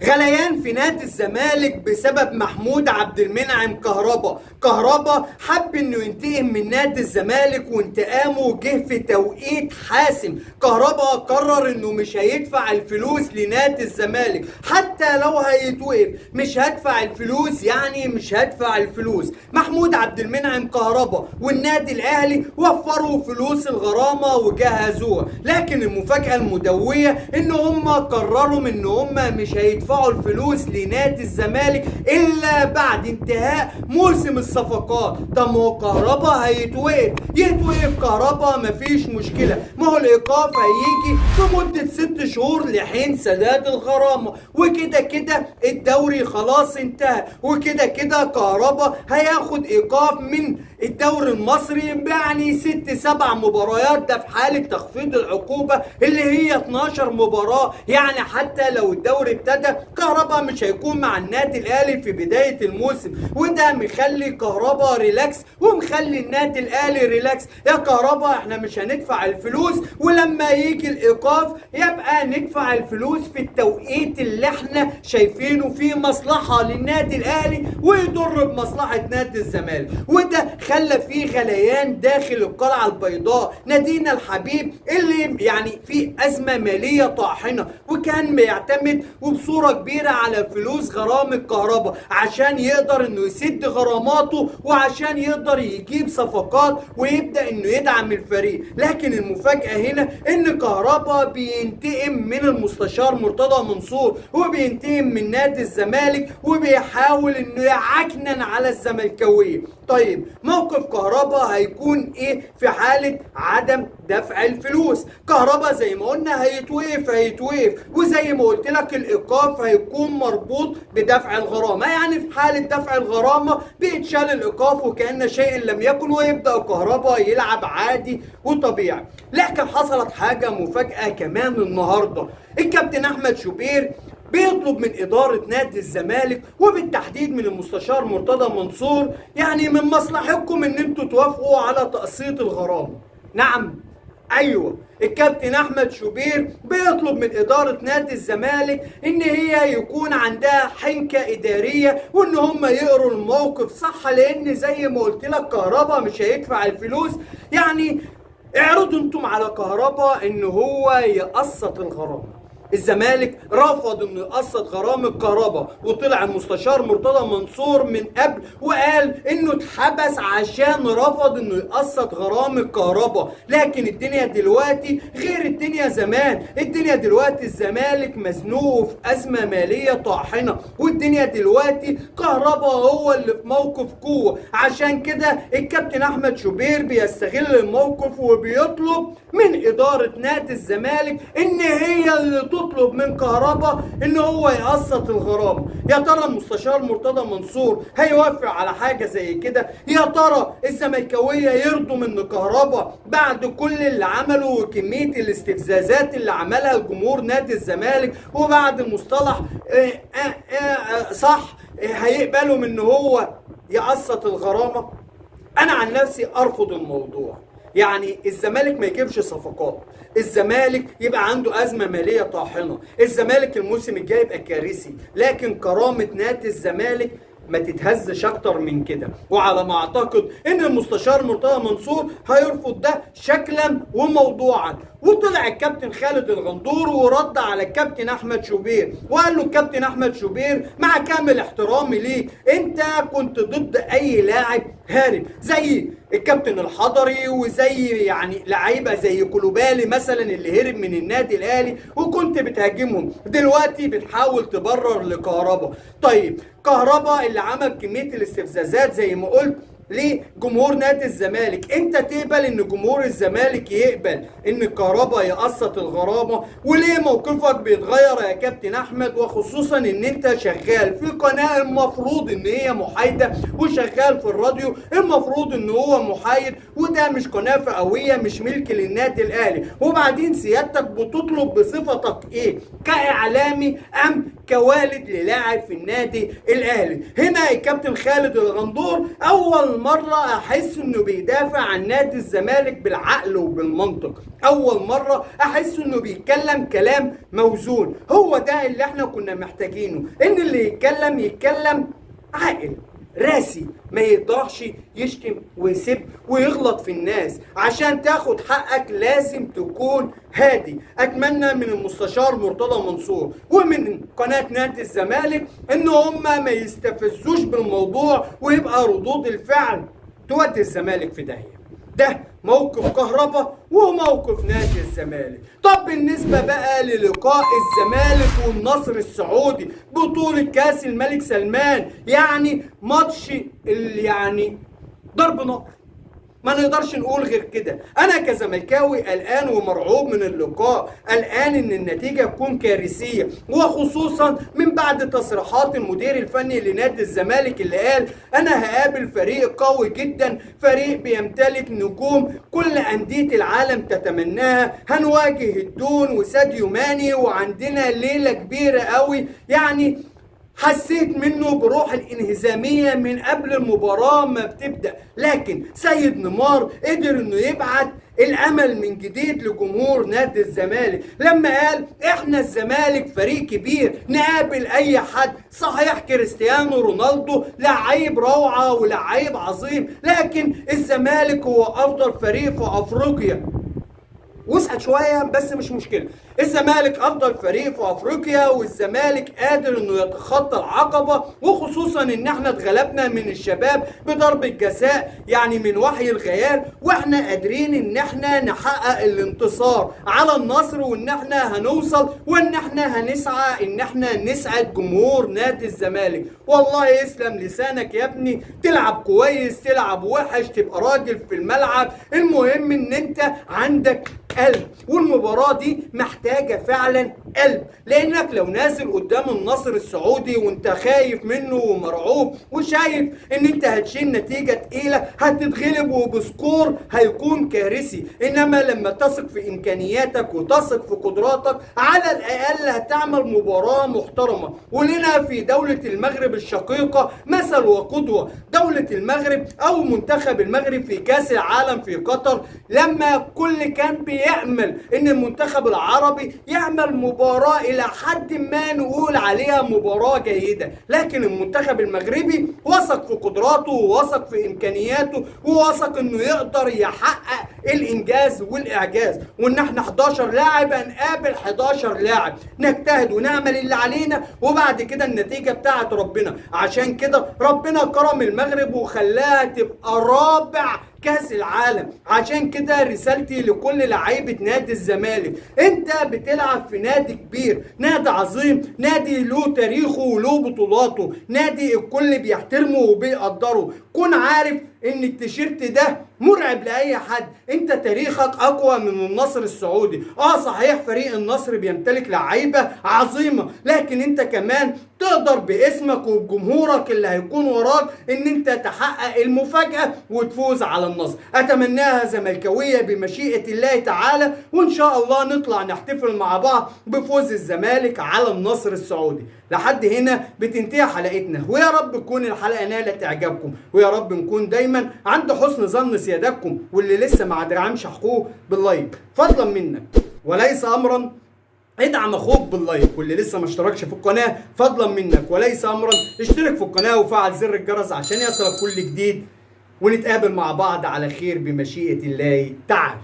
غليان في نادي الزمالك بسبب محمود عبد المنعم كهربا. كهربا حب انه ينتقم من نادي الزمالك، وانتقامه جه في توقيت حاسم. كهربا قرر انه مش هيدفع الفلوس لنادي الزمالك حتى لو هيتوقف. مش هدفع الفلوس يعني مش هدفع الفلوس. محمود عبد المنعم كهربا والنادي الاهلي وفروا فلوس الغرامة وجهزوها، لكن المفاجأة المدوية ان هم قرروا ان هم مش هيدفعوا الفلوس لنادي الزمالك الا بعد انتهاء موسم الصفقات. طب ما هو كهربا هيتوقف، يتوقف كهربا مفيش مشكلة، ما هو الايقاف هيجي في مدة 6 شهور لحين سداد الغرامة، وكده كده الدوري خلاص انتهى، وكده كده كهربا هياخد ايقاف من الدوري المصري يعني 6 7 مباريات، ده في حالة تخفيض العقوبة اللي هي 12 مباراة. يعني حتى لو الدوري ابتدى كهربا مش هيكون مع النادي الاهلي في بداية الموسم، وده مخلي كهربا relax ومخلي النادي الاهلي relax. يا كهربا احنا مش هندفع الفلوس، ولما يجي الايقاف يبقى ندفع الفلوس في التوقيت اللي احنا شايفينه فيه مصلحة للنادي الاهلي ويضر بمصلحة نادي الزمالك. وده خلى فيه غليان داخل القلعة البيضاء. نادينا الحبيب اللي يعني فيه أزمة مالية طاحنة، وكان بيعتمد وبصورة كبيرة على فلوس غرامة الكهرباء عشان يقدر انه يسد غراماته وعشان يقدر يجيب صفقات ويبدأ انه يدعم الفريق. لكن المفاجأة هنا ان كهربا بينتقم من المستشار مرتضى منصور، وبينتقم من نادي الزمالك، وبيحاول انه يعكنن على الزملكاوية. طيب موقف كهربا هيكون ايه في حالة عدم دفع الفلوس؟ كهربا زي ما قلنا هيتوقف، وزي ما قلت لك الايقاف هيكون مربوط بدفع الغرامة، يعني في حالة دفع الغرامة بيتشال الايقاف وكأن شيء لم يكن، ويبدأ كهربا يلعب عادي وطبيعي. لكن حصلت حاجة مفاجأة كمان النهاردة. الكابتن احمد شوبير بيطلب من إدارة نادي الزمالك وبالتحديد من المستشار مرتضى منصور، يعني من مصلحتكم ان انتوا توافقوا على تقسيط الغرامة. نعم ايوه، الكابتن احمد شوبير بيطلب من ادارة نادي الزمالك ان هي يكون عندها حنكه ادارية وان هم يقروا الموقف صح، لان زي ما قلت لك كهربا مش هيدفع الفلوس. يعني اعرضوا انتم على كهربا ان هو يقسط الغرامة. الزمالك رفض انه يقسط غرامة كهربا، وطلع المستشار مرتضى منصور من قبل وقال انه اتحبس عشان رفض انه يقسط غرامة كهربا. لكن الدنيا دلوقتي غير الدنيا زمان، الدنيا دلوقتي الزمالك مزنوق في ازمة مالية طاحنة، والدنيا دلوقتي كهربا هو اللي في موقف قوة. عشان كده الكابتن احمد شوبير بيستغل الموقف وبيطلب من ادارة نادي الزمالك ان هي اللي تطلب من كهربا ان هو يقسط الغرامة. يا ترى المستشار مرتضى منصور هيوافق على حاجة زي كده؟ يا ترى الزملكاويه يرضوا من كهربا بعد كل اللي عمله وكمية الاستفزازات اللي عملها الجمهور نادي الزمالك، وبعد مصطلح صح هيقبلوا من ان هو يقسط الغرامة؟ انا عن نفسي ارفض الموضوع. يعني الزمالك ما يجيبش صفقات، الزمالك يبقى عنده أزمة مالية طاحنة، الزمالك الموسم الجاي يبقى كارثي، لكن كرامة نادي الزمالك ما تتهزش اكتر من كده. وعلى ما اعتقد ان المستشار مرتضى منصور هيرفض ده شكلا وموضوعا. وطلع الكابتن خالد الغندور ورد على الكابتن احمد شوبير وقال له الكابتن احمد شوبير مع كامل احترامي ليك، انت كنت ضد اي لاعب هارب زي الكابتن الحضري وزي يعني لعيبة زي كولوبالي مثلا اللي هرب من النادي الاهلي وكنت بتهاجمهم، دلوقتي بتحاول تبرر لكهربا. طيب كهربا اللي عمل كمية الاستفزازات زي ما قلت لجمهور نادي الزمالك، انت تقبل ان جمهور الزمالك يقبل ان كهربا يقسط الغرامة؟ وليه موقفك بيتغير يا كابتن احمد، وخصوصا ان انت شغال في قناة المفروض ان هي محايدة، وشغال في الراديو المفروض ان هو محايد، وده مش قناة فئويه مش ملك للنادي الاهلي. وبعدين سيادتك بتطلب بصفتك ايه، كاعلامي ام كوالد للاعب في النادي الاهلي؟ هنا الكابتن خالد الغندور اول اول مرة احس انه بيدافع عن نادي الزمالك بالعقل وبالمنطق، اول مرة احس انه بيتكلم كلام موزون. هو ده اللي احنا كنا محتاجينه، ان اللي يتكلم يتكلم عاقل راسي، ما يقدرش يشتم ويسب ويغلط في الناس. عشان تاخد حقك لازم تكون هادي. اتمنى من المستشار مرتضى منصور ومن قناة نادي الزمالك ان هم ما يستفزوش بالموضوع ويبقى ردود الفعل تودي الزمالك في داهية. ده موقف كهربا وموقف نادي الزمالك. طب بالنسبة بقى للقاء الزمالك والنصر السعودي بطولة كاس الملك سلمان، يعني ماتش اللي يعني ضرب نار، ما نقدرش نقول غير كده. انا كزملكاوي قلقان ومرعوب من اللقاء، قلقان ان النتيجة تكون كارثية، وخصوصا من بعد تصريحات المدير الفني لنادي الزمالك اللي قال انا هقابل فريق قوي جدا، فريق بيمتلك نجوم كل اندية العالم تتمناها، هنواجه الدون وساديو ماني وعندنا ليلة كبيرة قوي. يعني حسيت منه بروح الانهزامية من قبل المباراة ما بتبدأ، لكن سيد نيمار قدر انه يبعت الامل من جديد لجمهور نادي الزمالك لما قال احنا الزمالك فريق كبير نقابل اي حد. صحيح كريستيانو رونالدو لعيب روعة ولعيب عظيم، لكن الزمالك هو افضل فريق في افريقيا. وسعت شوية بس مش مشكلة، الزمالك افضل فريق في افريقيا، والزمالك قادر انه يتخطى العقبة، وخصوصا ان احنا اتغلبنا من الشباب بضربه جزاء يعني من وحي الخيال، واحنا قادرين ان احنا نحقق الانتصار على النصر، وان احنا هنوصل، وان احنا هنسعى ان احنا نسعد جمهور نادي الزمالك. والله يسلم لسانك يا ابني، تلعب كويس تلعب وحش تبقى راجل في الملعب، المهم ان انت عندك قلب. والمباراة دي محتاجة فعلا قلب، لانك لو نازل قدام النصر السعودي وانت خايف منه ومرعوب وشايف ان انت هتشيل نتيجة تقيلة هتتغلب وب score هيكون كارثي. انما لما تثق في امكانياتك وتثق في قدراتك على الاقل هتعمل مباراة محترمة. ولنا في دولة المغرب الشقيقة مثل وقدوة، دولة المغرب او منتخب المغرب في كاس العالم في قطر، لما كل كان بيأمل ان المنتخب العربي يعمل مباراة الى حد ما نقول عليها مباراة جيدة، لكن المنتخب المغربي وثق في قدراته ووثق في امكانياته ووثق انه يقدر يحقق الانجاز والاعجاز، وان احنا 11 لاعب هنقابل 11 لاعب، نجتهد ونعمل اللي علينا وبعد كده النتيجة بتاعت ربنا. عشان كده ربنا كرم المغرب وخلاها تبقى رابع كاس العالم. عشان كده رسالتي لكل لعيبة نادي الزمالك، انت بتلعب في نادي كبير، نادي عظيم، نادي له تاريخه وله بطولاته، نادي الكل بيحترمه وبيقدره. كن عارف ان التيشيرت ده مرعب لاي حد، انت تاريخك اقوى من النصر السعودي. صحيح فريق النصر بيمتلك لعيبة عظيمة، لكن انت كمان تقدر باسمك وبجمهورك اللي هيكون وراك ان انت تحقق المفاجاة وتفوز على النصر. اتمناها زملكاويه بمشيئة الله تعالى، وان شاء الله نطلع نحتفل مع بعض بفوز الزمالك على النصر السعودي. لحد هنا بتنتهي حلقتنا، ويا رب تكون الحلقة نالت اعجابكم، ويا رب نكون دايما عند حسن ظن سيادتكم، واللي لسه ما دعمش اخوه بال like فضلا منك وليس امرا ادعم اخوك بال like، واللي لسه ما اشتركش في القناة فضلا منك وليس امرا اشترك في القناة وفعل زر الجرس عشان يصلك كل جديد، ونتقابل مع بعض على خير بمشيئة الله تعالى.